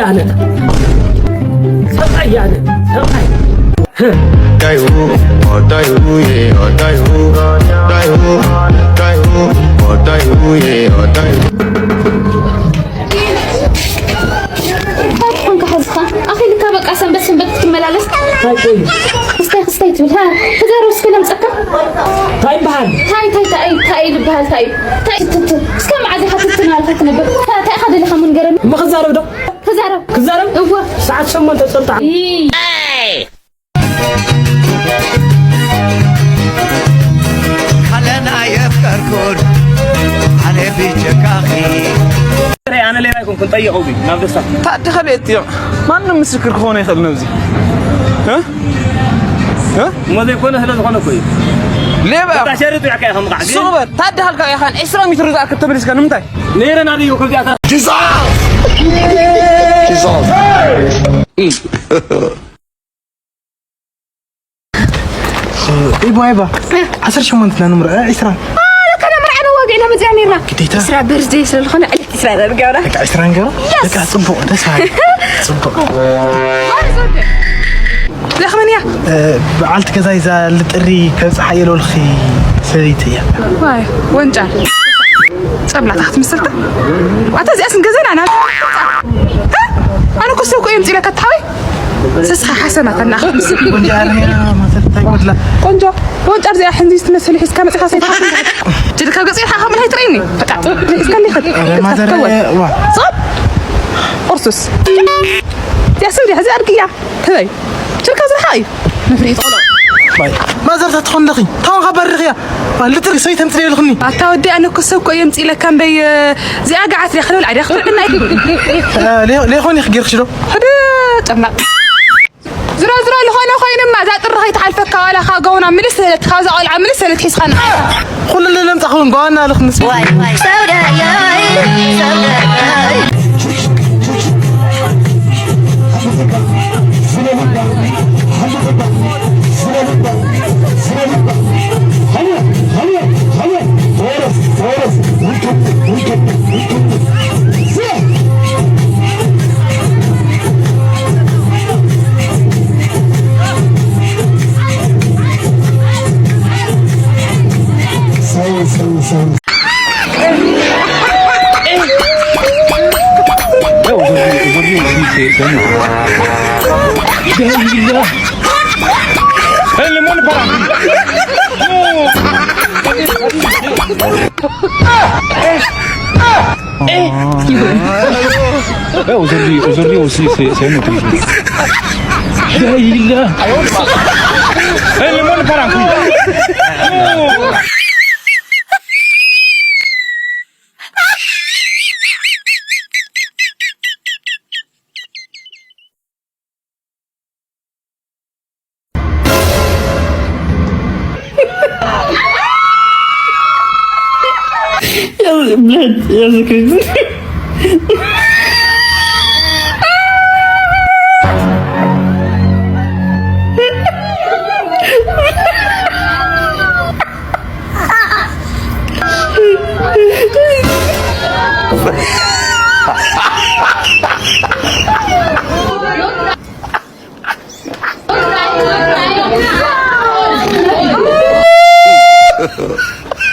ኣነ ሰብኣይ እየ፣ ኣነ ሰብኣይ። እንታይ ኮንካ ሓዝኻ? ኣኺልካ በቃ ሰንበት ሰንበት ክትመላለስ። እንታይ ቆይ? ክስታይ ክስታይ ትብል፣ ሃ? ተዛረብ እስኪ ለምፀካ። እንታይ ይበሃል? ታይ ታይ ታይ ታይ ይበሃል? ታይ ታይ ትትት እስከ መዓዝ ኢኻ ትትናልካ ትነብር? ታይ ኢኻ ደሊኻ ምንገረኒ? እሞ ክዛረብ ዶ? ተዛረብ። ክዛረብ? እወ። ሰዓት ሸሞንተ ጸልጣ። ይ- ካለና የፍቀርኩን ኣነ ብጀካኺ ኣነ ሌባ ኣይኮንኩን ጠይቀው ግን ናብ ደስታ ታዲ ከቤት እዮም ማንም ምስክር ክኾነ ይኽእል ነብዚ እ? እ? እሞ ዘይኮነ ስለ ዝኾነ እኮ እዩ ሌባ እታ ሸሪጡ ያካ ኢኻ ምቃዕ ግን ሱቕ በል ታዲ ሃልካ ኢኻን ዕስራ ሜትሮ ዝኣክል ተመሊስካ ንምንታይ ነይረ ናበይ እዩ ከዚኣ ኢባ ኢባ ዓሰርተ ሸሞንተ ኢና ንምርዐ ዒስራ ከነ መርዓና ዋጋ ኢና መፅያ ነርና ግዴታ ስራ በርዝደይ ስለዝኾነ ዕለት ስራ ኢና ንገብራ በቃ ዒስራ ንገብሮ በቃ ፅቡቕ ደስ በሃሊ ፅቡቕ ዘኽመን እያ በዓልቲ ገዛይ እዛ ልጥሪ ከብፅሓ የለልኺ ሰበይቲ እያ ዋይ ወንጫል ጸብላታ ክትምስልካ ኣታ እዚኣስ ንገዛና ናብ ኣነ ኮሰብ ኮ እዮም ፂለካ ተሓወይ ስስኻ ሓሰና ከና ክትምስል ቆንጆ ኣርያ ማለት እንታይ ጎድላ ቆንጆ ወንጫር እዚኣ ሕንዚ ትመስል ሒዝካ መፂኻ ሰይትካ ጅልካ ገፂ ኢኻ ከምልካ ይትረይኒ በቃ ሒዝካ ሊኽድ ማዘር ዋ ጾብ ቁርሱስ እዚኣ ስንዲ ሕዚ ኣድግያ ትበይ ጅልካ ዝርሓ እዩ መፍርሒት ቆሎ ማዘር ተትኾን ደኺ ታውን ኻበርኽያ ልጥር ሰይ ተምፅር የልኽኒ ኣታ ወዲ ኣነ እኮ ሰብ እኮ የምፅእ ኢለካ እምበይ እዚኣ ገዓት ሪያ ክልብል ዓዲ ክትብልና ኣይትብል ሌኾን ይኽጌርክሽ ዶ ሕደ ጨምላቕ ዝሮ ዝሮ ዝኾነ ኮይኑማ እዛ ጥሪ ከይትሓልፈካ ዋላ ካብ ገውና ምልስ ሰለት ካብዛ ቆልዓ ምልስ ሰለት ሒዝኻና ኩሉ ለምፃ ኸውን ጓዋና ልኽምስ Aujourd'hui, aujourd'hui aussi, c'est c'est un autre jour. Là, il est là. Hey, le monde part en couille.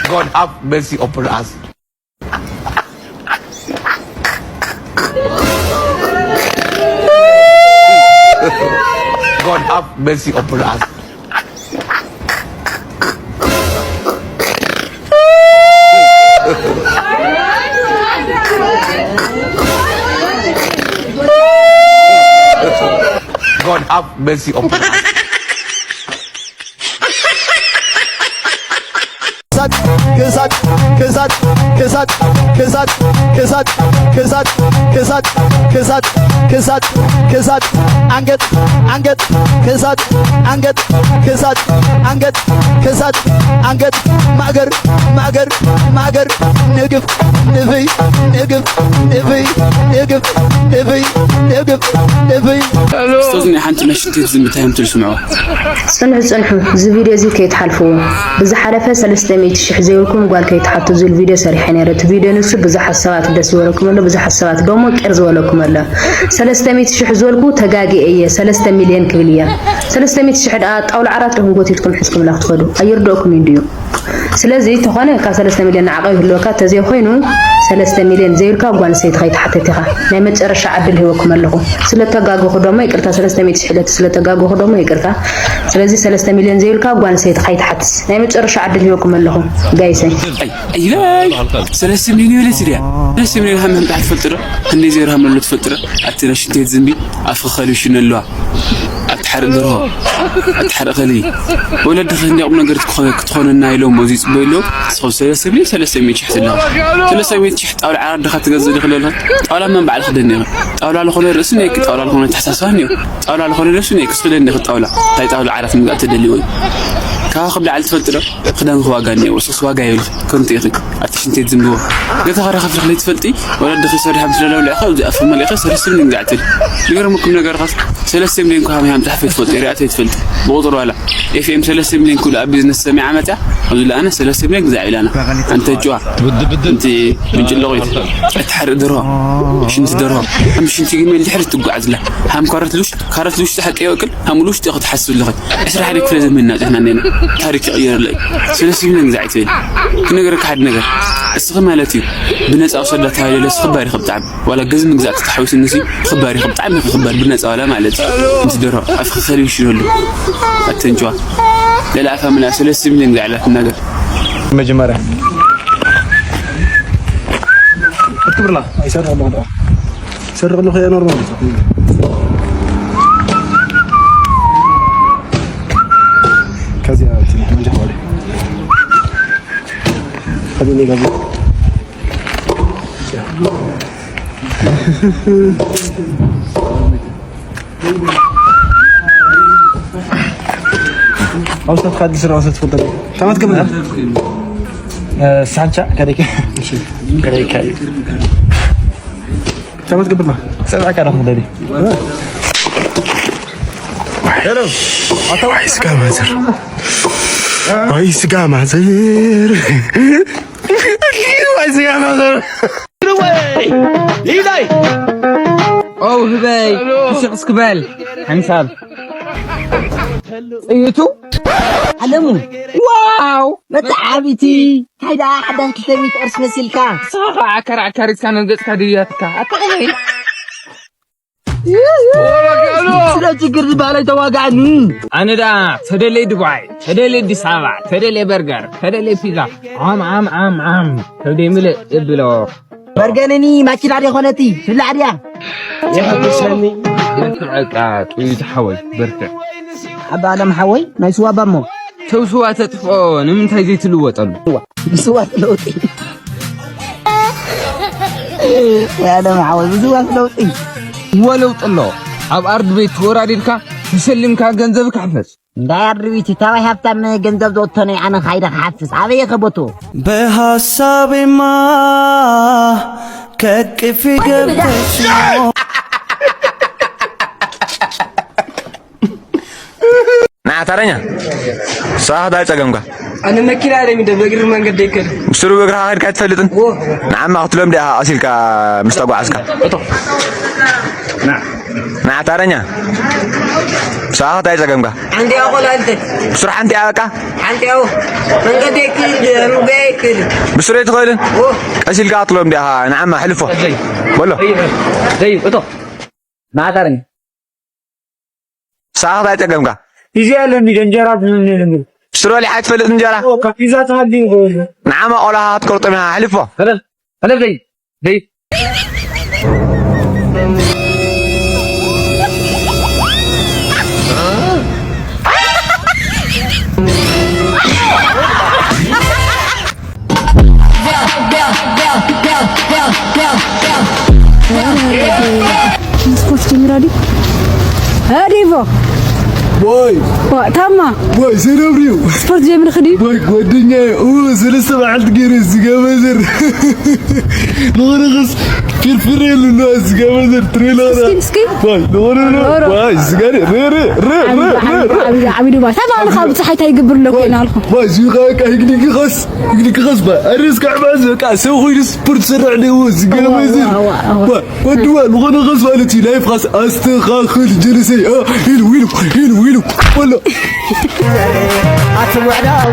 God have mercy upon us. God have mercy upon us. God have mercy upon us. ክሳድ ክሳድ ክሳድ ክሳድ አንገት አንገት ክሳድ አንገት ክሳድ አንገት ክሳድ አንገት ማእገር ማእገር ማእገር ንግፍ ንፍይ ንግፍ ንፍይ ንግፍ ንፍይ ንግፍ ንፍይ ኡስታዝ ናይ ሓንቲ መሽክት ዝምታዮም ትልስምዖ ጽንሑ ጽንሑ እዚ ቪድዮ እዚ ከይትሓልፍዎ ብዝሓለፈ ሰለስተ ሽሕ ዘይብልኩም ጓል ከይትሓቱ ዝብል ቪድዮ ሰሪሐ ነይረ። እቲ ቪድዮ ንሱ ብዙሓት ሰባት ደስ ዝበለኩም ኣሎ፣ ብዙሓት ሰባት ደሞ ቅር ዝበለኩም ኣሎ። ሰለስተ ሚእቲ ሽሕ ዝበልኩ ተጋጊየ እየ፣ ሰለስተ ሚልዮን ክብል እየ። ሰለስተ ሚእቲ ሽሕ ደኣ ጣውላ ዓራት ዲኹም ጎቲትኩም ሒዝኩምላ ክትኸዱ? ኣይርድኦኩምን ድዩ? ስለዚ ተኾነ ካብ ሰለስተ ሚልዮን ንዓቐብ ይህልወካ፣ ተዘይኮይኑ ሰለስተ ሚልዮን ዘይብልካ ጓል ኣንስተይቲ ከይትሓትት ኢኻ። ናይ መጨረሻ ዕድል ሂበኩም ኣለኹ። ስለተጋገኹ ደሞ ይቅርታ፣ ሰለስተ ሚእቲ ሽሕ ኢለቲ ስለተጋገኹ ደሞ ይቅርታ። ስለዚ ሰለስተ ሚልዮን ዘይብልካ ጓል ኣንስተይቲ ከይትሓትት። ናይ መጨረሻ ዕድል ሂበኩም ኣለኹ ጋይሰይ። ኣይ፣ ኣይ፣ ሰለስተ ሚልዮን ኢለቲ ድያ? ሰለስተ ሚልዮን ሃም ምምጣሕ ትፈልጥ ዶ? ክንደይ ዘይርሃም ኣሎ ትፈልጥ ዶ? ኣቲ ናይ ሽንት ቤት ዝንቢ ኣፍኺ ከሊብሽኒ ኣለዋ። ኣቲ ሓርቕ ደርሆ፣ ኣቲ ሓርቕ ከልቢ። ወለድኺ እንዲያ ቁም ነገር ክትኾ-፣ ክትኾነና ኢሎም ኣብዚ ይጽበዩ ኣለዉ። ንስኹም ሰለስተ ሚልዮን ሰለስተ ሚእቲ ሽሕ ትለኻ። ሰለስተ ሚእቲ ሽሕ ጣውላ ዓራት ድኻ ትገዝእ ዲኺ ዘለኻ? ጣውላ መን ባዕልኺ ደኒኺ? ጣውላ ዝኾነ ርእሲ ነይኪ፣ ጣውላ ዝኾነ ኣተሓሳስባ ነይሩ። ጣውላ ዝኾነ ርእሲ ነይኪ፣ እስኺ ደኒኺ ጣውላ። እንታይ ጣውላ ዓራት ምግዛእ ትደሊ ወይ? ከዋኽብቲ ላዕሊ ትፈልጢ ዶ? ክዳንኪ ዋጋ እኒኦ፣ ንስኽስ ዋጋ የብልኺ። ከንቱ ኢኺ። ኣቲ ሽንት ቤት ዝንብዎ። ገዛኻ ዶ ከፊልኪ ዘይትፈልጢ? ወለድኺ ሰሪሖም ስለ ዘብልዑኺ ኣብዚ ኣፍ መሊእኺ ሰለስተ ሚልዮን ግዛዕ ትብሊ። ዝገርመኩም ነገር ኸስ ሰለስተ ሚልዮን እኳ ሃም ምምጣሕ ፈይትፈልጢ፣ ሪኣ ዘይትፈልጢ። ብቁፅሪ ዋላ ኤፍ ኤም ሰለስተ ሚልዮን ክብሉ ኣብ ቢዝነስ ሰሚዓ መፅያ። ኣብዚ ለኣነ ሰለስተ ሚልዮን ግዛዕ ኢላና። ኣንተ ጭዋ። ኣንቲ ምንጭለቑ ኢቲ። ኣቲ ሓርቕ ደርሆ። ሽንቲ ደርሆ። ሃም ሽንቲ ግመል ድሕሪ ትጓዓዝላ። ሃም ካሮት ልውሽጢ፣ ካሮት ልውሽጢ ሓቂ ይወቅል። ሃም ልውሽጢ ክትሓስብ ኣለኺ። ዕስራ ሓደ ክፍለ ዘመን እናፅሕና እኒና። ታሪክ ይቕየር ኣሎ እዩ። ሰለስተ ሚልዮን ግዛዕ ኣይትበሊ። ክነግረካ ሓደ ነገር። እስኺ ማለት እዩ ብነፃ ውሰዳ ተባሂለ ለስ ክባር ኢኺ ብጣዕሚ። ዋላ ገዚ ምግዛእ ተተሓዊሱ ንሲ ክባር ኢኺ ብጣዕሚ ኢኺ ክባር ብነፃ ዋላ ማለት እዩ። እንቲ ደርሆ ኣፍኺ ከሊብሽኒ ኣሎ። ኣተንጭዋ። ሌላ ኣፋ ምልኣ ሰለስተ ሚልዮን ግዛዕ ኢላ ትናገር። መጀመርያ እክብርና ኣይሰርቕ ኣለኹ። ይሰርቕ ኣለኹ እየ ኖርማል እዩ። ከዚያ እንትን ጠመንጃ ሐዋሪ። ከዚህ ነው የገባው። أوسط قد سر أوسط فضل. تمام تقبل. سانشا كريك. كريك. تمام تقبل. سبع كرة مدري. ሄሎ። ዋይ ስጋ ማዘር። ዋይ ስጋ ማዘር። ዋይ ስጋ ማዘር። ሊላይ። ኦ ህበይ፣ ፍሽቕ እስክበል። ሓንሳብ። ጥይቱ? ኣለሙ። ዋው! መተዓቢቲ። እንታይ ደኣ ሓዳሽ ክልተ ሚእቲ ቅርሺ መሲልካ? ንስኻ ኸዓ ዓካር ዓካሪትካ ናብ ገጽካ ድያትካ። ኣታ ኸመይ? ስለ ችግር ዝበሃል ኣይተዋጋዕኒ። ኣነ ደኣ ተደልየ ዱባይ፣ ተደልየ ኣዲስ ኣበባ፣ ተደልየ በርገር፣ ተደልየ ፒዛ። ዓም፣ ዓም፣ ዓም፣ ዓም። ከብደይ ምልእ እብሎ። በርገንኒ ማኪና ዶ ኾነቲ? ትብላዕ ድያ? የሐጉሰኒ። በርትዕ በቃ፣ ጥይቱ ሓወይ፣ በርትዕ። ኣባ ኣለም ሓወይ፣ ናይ ስዋ ባሞ። ተው ስዋ ተጥፍኦ፣ ንምንታይ ዘይትልወጠሉ? ስዋ ለውጢ። ወይ ኣለም ሓወይ፣ ብስዋ ለውጢ። እወ ለውጢ ኣሎ። ኣብ ኣርድ ቤት ተወራዲድካ፣ ተሸሊምካ ገንዘብካ ሕፈስ። እንታይ ኣርድ ቤት፣ ታባይ ሃብታም ገንዘብ ዘወጥቶ ናይ ኣነ ካይደ ክሓፍስ። ኣበየ ከቦቶ? በሐሳቤማ ከቅፊ ገብተሽ ነው። ንዓ ተረኛ፣ ስራህ ዳይ ጸገምካ? ኣነ መኪና ኣለኝ፣ እንደ በእግር መንገድ ደይከድ። ብስሩ በእግርኻ ከድካ ኣይትፈልጥን? ዎ። ንዓማ ክትሎም ዲኻ ቀስ ኢልካ ምስ ተጓዓዝካ? እቶ። ንዓ ተረኛ፣ ስራህ ዳይ ጸገምካ? ሓንቲ እያ ቆልዓ እንተ። ብስሩ ሓንቲ እያ በቃ? ሓንቲ እያ። መንገድ ደይክድ፣ ሩባ ይክድ። ብስሩ ኣይትኽእልን? ዎ። ቀስ ኢልካ ክትሎም ዲኻ? ንዓማ ሕልፎ። ዘይ። በሎ። ዘይ፣ ዘይ፣ እቶ። ንዓ ተረኛ። ሳኽት ኣይጸገምካ። እዚ ኣለኒ፣ እንጀራ ትብልኒ ኣለኒ። ስሮ ሊሓ ትፈልጥ እንጀራ? ኦ፣ ካብ ፒዛ ትሃሊ ይኸውል። ንዓማ ቆላኻ ክትቆርጦም ኢኻ፣ ኣሕልፎ። ፈለል፣ ፈለል በይ፣ በይ። ስፖርት ጀሚራ ድዩ? ዲቮ። ዋይ ታማ ዋይ፣ ዘነብሪው ስፖርት ጀምር ክዲ። ዋይ ጓደኛዬ፣ ኡ፣ ሰለስተ መዓልቲ ገይረ ስጋ መዘር። ንኽንኽስ ፊርፊር የሉ ኣለዋ ስጋ መዘር ትሬላ። እስኪ፣ እስኪ። ዋይ ንኽንኽስ ሮ፣ ሮ። ዋይ ስጋ ረ፣ ረ፣ ረ፣ ረ፣ ዓቢ፣ ረ፣ ዓቢ፣ ረ። ዓቢ፣ ዓቢ ድማ። ታማ ኣነ ካብ ፀሓይ ታይ ይገብር ኣለኩ ዋይ፣ ኢና ኣልኩ። ዋይ፣ እዚ ኸዓ ይግድግኸስ፣ ይግድግኸስ ባ። ኣረ እስካዕ ባዝ በቃ ሰብ ኾይኑ ስፖርት ዝሰርሕ ኣለዎ ስጋ መዘር። ዋ፣ ዋ፣ ዋ፣ ዋ። ዋ። ወድዋ ዝኾነ ኸስ ማለት እዩ። ላይፍ ኻስ ኣስተኻኽል ጀለሰይ። አ፣ ኢሉ፣ ኢሉ፣ ኢሉ፣ ኢሉ። ወሎ። ኣትወዕዳው።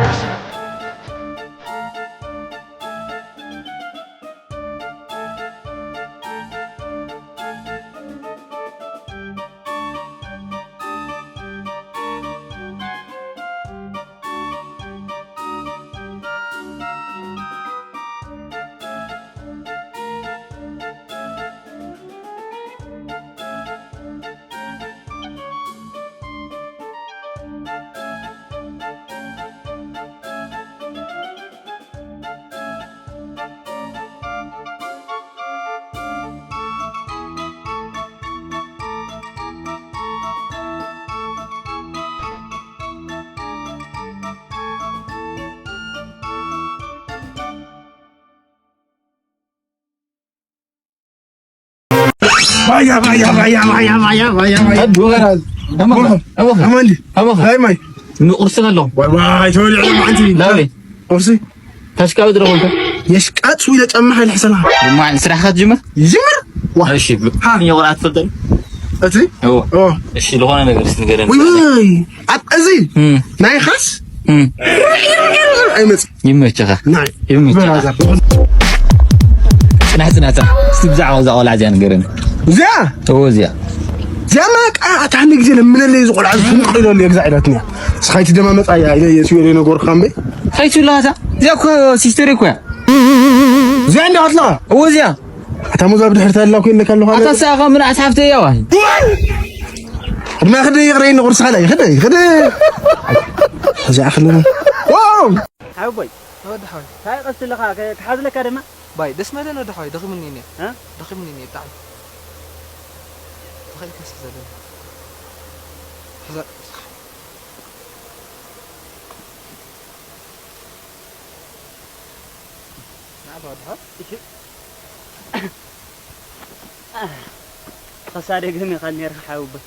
ባያ፣ ባያ፣ ባያ፣ ባያ፣ ባያ፣ ባያ፣ ባያ። ኣማን ዲ? ኣቦኻ። ዳይማይ። ንቁርሲ ከለኹ። ዋይ፣ ዋይ፣ ተወሊዑ ማዓንቲ። ላውሪ። ቁርሲ? ታሽቃ ብድሮ ኮንካ? የሽቃጥ ስዊለ ጫማ ሓይል ሕሰና። ማዓል ስራሕካ ትጅምር? ይጅምር? ዋ። እሺ፣ ሃ። ብትግርኛ ቁርኣን ትፈልጥ? እቲ? እዎ። እዎ። እሺ፣ ዝኾነ ነገር እስቲ ንገረኒ። ውይ፣ ውይ፣ ኣብ እዚ? እም። ናይ ኻስ? እም። ኣይመጽእ። ይመችኻ። ናይ። ይመችኻ። ብራዘር። ጽናሕ፣ ጽናሕ፣ ጽናሕ። እስቲ ብዛዕባ እዛ ቆልዓ እዚኣ ንገረኒ። እዚኣ? እዎ፣ እዚኣ። እዚኣማ፣ ቃ-፣ ኣታ፣ ሓንቲ ግዜ ለምነለይ፣ እዚ ቆልዓ እዚ ፍንቅ ኢለሉ፣ የግዛዕ ኢላትኒ እያ። እስኻ ኣይትደማመጻ እያ፣ ኢለ፣ የሱ፣ ኢለ ነገርካ እምበይ። እንታይ ትብላ እታ? እዚኣ እኮ ሲስተር እኮ እያ። እዚኣ እንዳ ኣትላ? እዎ፣ እዚኣ። ኣታ፣ ሙዛ ብድሕርታ ኣላ እኮ ኢለካ ኣለኹ፣ ኣነ። ኣታ፣ ሳኻ ምን ኣስሓፍተ እያ፣ ዋይ። ቅድሚያ ክደ ይቕረይ፣ ንቑርሲ ካልኣይ፣ ክደ፣ ክደ። እዚኣ ክልነ። ዋው! ሓወቦይ። ወዲ ሓወይ። እንታይ ቀስ ኢልኻ? ከ-፣ ክሓዝለካ ድማ? ባይ፣ ደስ መለን ወዲ ሓወይ፣ ደኺሙኒ እኔ። እ? ደኺሙኒ እኔ ብጣዕሚ። ተኸኢልካ ስለ ዘለኒ። ሕዛ ቅርጽኻ። ንዓኻ ወዲ ሓወይ። እሺ። ከሳደ ገም ኢኻ ኔርካ ሓውቦይ።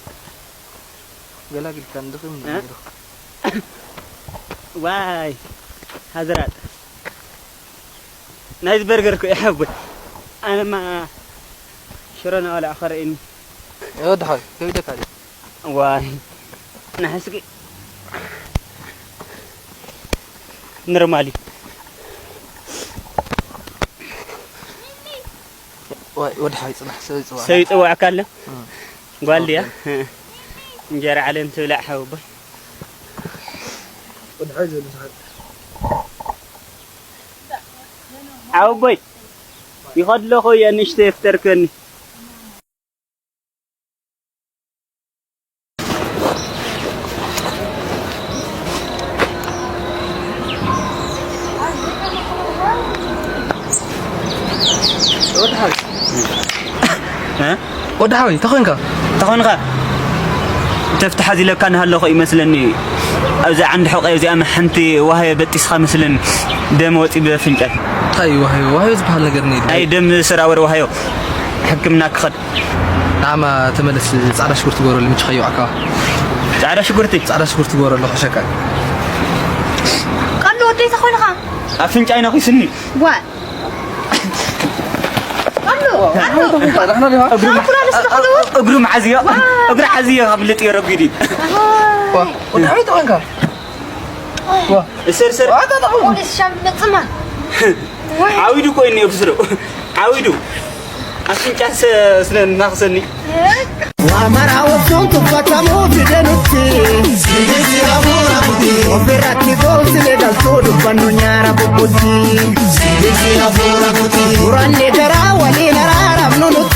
ገላጊልካ ንድኺም እ? ነይሩ። ዋይ፣ ሃዝራጥ። ናይዚ በርገር እኮ እዩ ሓውቦይ። ኣነማ ሽሮ ናበላዕኹ ከርእየኒ። ወዲ ሓወይ፣ ከቢደካ ድዩ? ዋይ፣ ንሕስኪ ኖርማል እዩ። ዋይ፣ ወዲ ሓወይ፣ ጽናሕ፣ ሰብ ይጽዋዕ። ሰብ ይጽዋዕካ ኣሎ? እ። ጓል ድያ? ኦኬ። እንጀራ ዓለም ትብላዕ ሓውቦይ። ወዲ ሓወይ፣ ዘሎ ሰዓት። ሓውቦይ፣ ይኸድ ኣለኹ እየ፣ ንእሽተይ የፍጠርክኒ። እ? ወዲ ሓወይ፣ እንታይ ኮንካ? እንታይ ኮንካ? ተፍትሓ ዝለካ ንሃለኹ ይመስለኒ። ኣብዛ ዓንዲ ሕቆይ እዚኣ ሓንቲ ዋህዮ በጢስካ መስለኒ ደም ወፂ ብፍንጫይ። እንታይ ዋህዮ? ዋህዮ ዝበሃል ነገር እኒኦ ድዩ? ኣይ፣ ደም ዝሰራወር ዋህዮ። ሕክምና ክኸድ። ንዓማ ተመለስ፣ ጻዕዳ ሽጉርቲ ግበረሉ፣ ምችኻ ይውዓካ። ጻዕዳ ሽጉርቲ? ጻዕዳ ሽጉርቲ ግበረሉ፣ ከሸካ። ቀንዲ ወደይ ተኾይንኻ? ኣፍንጫይ ነኺስኒ። ዋ። ቀንዲ፣ ቀንዲ። እግሩ፣ እግሩ መዓዝዮ፣ ዋ። እግሩ ሓዝዮ፣ ካብ ልጥ የረጉዲ። ኣሆይ። ዋ፣ ወዲ ሓወይ ተኾይንካ? ዋ። እሰር፣ እሰር። ዋ፣ ተጠቕሙ። ፖሊስ ሻብ መጽማ። ዓዊዱ እኮ እዩ እኒኦ ብስሩ። ዓዊዱ። ኣፍንጫ ሰ-፣ ስለ እናኽሰኒ። ወኣማራ ወፍቶም ትፈተሙ ትደኑቲ። ወፍራቲ ጎ ስለ ዳልቶ ዱባኖኛ ራቦቦቲ። ዱራኔ ደራ ዋሌ ነራራብ ኖኖቲ።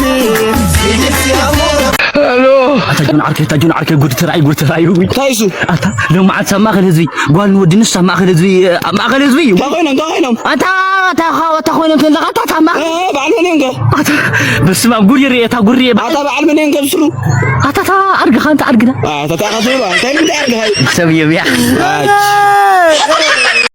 ሄሎ። ኣታ ጆን ዓርከይ፣ ኣታ ጆን ዓርከይ፣ ጉድ ተራእዩ፣ ጉድ ተራእዩ። እንታይ እሱ? ኣታ ሎማዓት ኣብ ማእከል ህዝቢ፣ ጓል ንወዲ ንሱ ኣብ ማእከል ህዝቢ፣ ኣብ ማእከል ህዝቢ እዩ። እንታይ ኮይኖም? እንታይ ኮይኖም? ኣታ፣ ኣታ፣ ኣታ ኮይኖም ተለኻ፣ ኣታ፣ ኣታ ኣብ ማእከል እ፣ በዓል መን እዮም ከ? ኣታ፣ በስመ ኣብ፣ ጉድ ይርኤ፣ ኣታ ጉድ ይርኤ። ኣታ በዓል መን እዮም ከብስሩ? ኣታ፣ ኣታ ኣድግኻ፣ ኣንታ ኣድግና። ኣታ፣ ኣታ፣ ኣታ፣ ኣታ፣ እንታይ ምንታይ ኣድግኻ? ሰብ እዮም፣ ያ። ኣች።